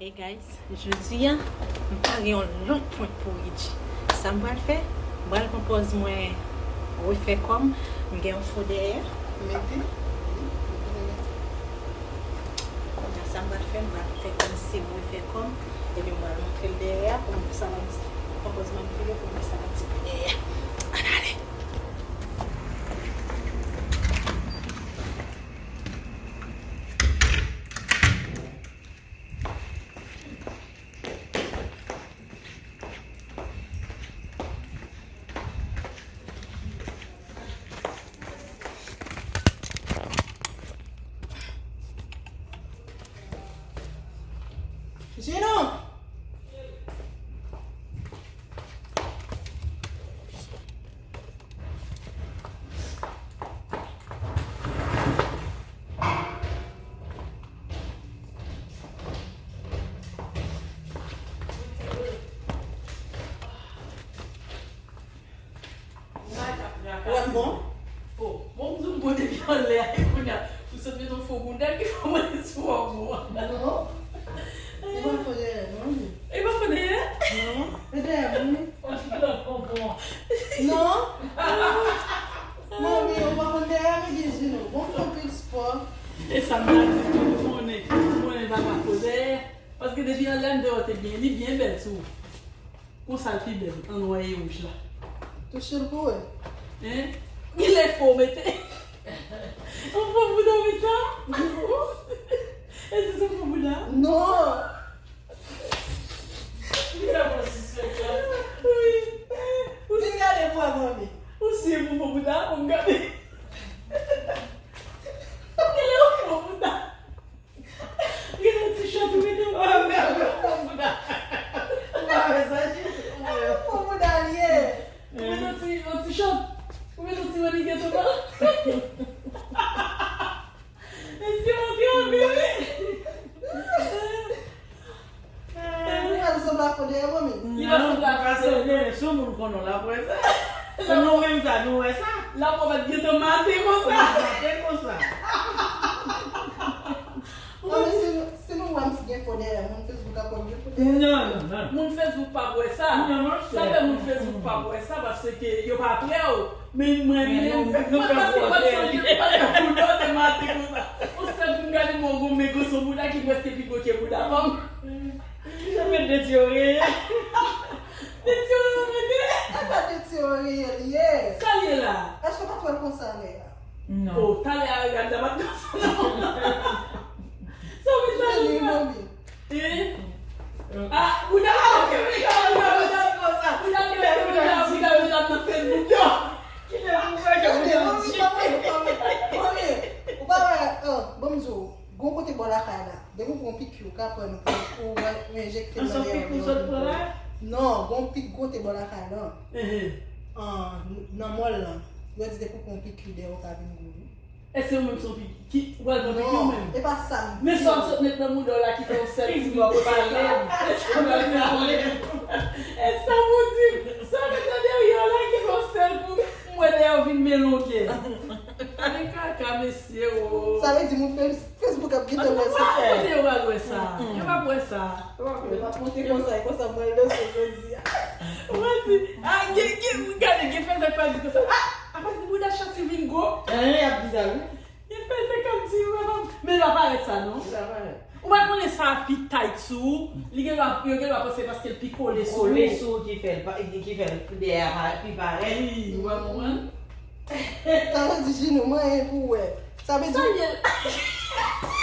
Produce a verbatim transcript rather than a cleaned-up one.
Hey guys, jodi a, m pare yon lòt prank pou Ridji. Sa m pral fè, m pral pran pòz mwen refè kò m. M gen yon fo dèyè, m mete. Kounye a sa m pral fè, m pral fè kòmsi m refè kò m. Epi m pral montre l dèyè a pou m wè sa l ap di. Pran pòz mwen vire pou m wè sa l ap di pou dèyè a. Ann ale! Jino! Ou wè m bon? Oh, bon, m di w m bon depi anlè a, e kounye a, ou sot met yon fo bouda ki fè mwen sou wòb ou an. Non. E pa fò dèyè, non. E pa fò dèyè? Non. E dèyè, wi. Ou ti lòt konpon. Non. Manmi, ou pa konn dèyè, men gen Jino. Bon, m fè anpil spò. E sa m ta di, m konnen, m konnen papa fò dèyè. Paske depi anlè m te wè te byen, li byen bèl sou ou. Konsa l pi bèl, an nwa e wouj la. Touche l pou wè. Hein? Kilè fo mete? Ou fo bouda mete? E se se fo bouda? Non. Li fè mwen sispèk la. Wi. Vin gade pou wè manmi. Ou si e pou fo bouda pou m gade. Kilè ou fo bouda? Gen yon ti chòt ou mete m. Oh, men, men, fo bouda. Ou pa wè sa, Jezi, ou pa wè. Fo bouda l ye. Ou mete yon ti, yon ti chòt. Ou mete yon ti manniken tou nan. Mesye, montre anpil, wi. Ou pa sanble ak fo dèyè, manmi? Li pa sanble ak fo dèyè, non. Sou moun konnen w la, pou wè sa. Pou nou menm sa, nou wè sa. Lapò pa t gentan mate konsa. Mate konsa. Non, men si, si nou wè m si gen fo dèyè, moun Facebook ap wè m gen fo dèyè. Non, non, non. Moun Facebook p ap wè sa. Non, non, sa fè moun Facebook p ap wè sa, paske yo pa prè w. Men mwen menm, mwen pase, mwen pase, mwen pase pou dòt e mate konsa. Ou sèl pou m gade mwen gon men gwo sou bouda ki prèske pi gwo ke bouda pa m. Li jan met de ti oreye. De ti oreye mete. E pa de ti oreye li ye. Sa l ye la? Èske w pa t wè l konsa lè a? Non. Oh, talè a, gad la, pa t konsa non. Sa w vin fè nou fè? Hein? Ah, bouda, ah, ok, bouda, bouda, bouda, bouda, bouda, bouda, bouda, bouda, nan Facebook, yo. Kilè pou wè ke bouda, manmi, manmi, manmi, ou pa wè, ah, ban m di w, gon kote bò lakay la, depi w pran piki, ou ka pran pou, pou enjekte nan dèyè w. Non, gon pik kote bò lakay la. Ah, nan mòl lan, yo di depi w pran piki, dèyè w ka vin gwo wi. Èske ou menm se yon pik ki, ou pral pran piki ou menm? Non, e pa sa m di. Men sa w sot met nan bouda w la ki fè yon sèl kou w ap pale m. E sa w pral fè pale m. E sa w di m. Sa w met nan dèyè w la ki fè yon sèl kou, m wè dèyè w vin melonge. Gade kaka, mesye, o. Sa vle di moun fè Facebook ap gentan wè sa. Kote yo pral wè sa? Yo p ap wè sa. Yo p ap monte konsa, e konsa m pral danse jodi a. Ou pa di, ah, gen, gen, gade, gen fèzè k pa di konsa. Ah, apa di bouda Chancy vin gwo? Hein, y ap di sa, wi. Gen fèzè k ap di, wi, men l pa parèt sa, non. Li pa parèt. Ou pa konnen sa pi tight sou ou. Li gen dwa, yo gen dwa panse paske l pi kole sou ou. Kole sou ou ki fè l pa, ki fè l dèyè a pa, pi parèt. Wi, ou pa konprann? Sa vle di Jino manyen pou wè. Sa vle di. Sa l ye la?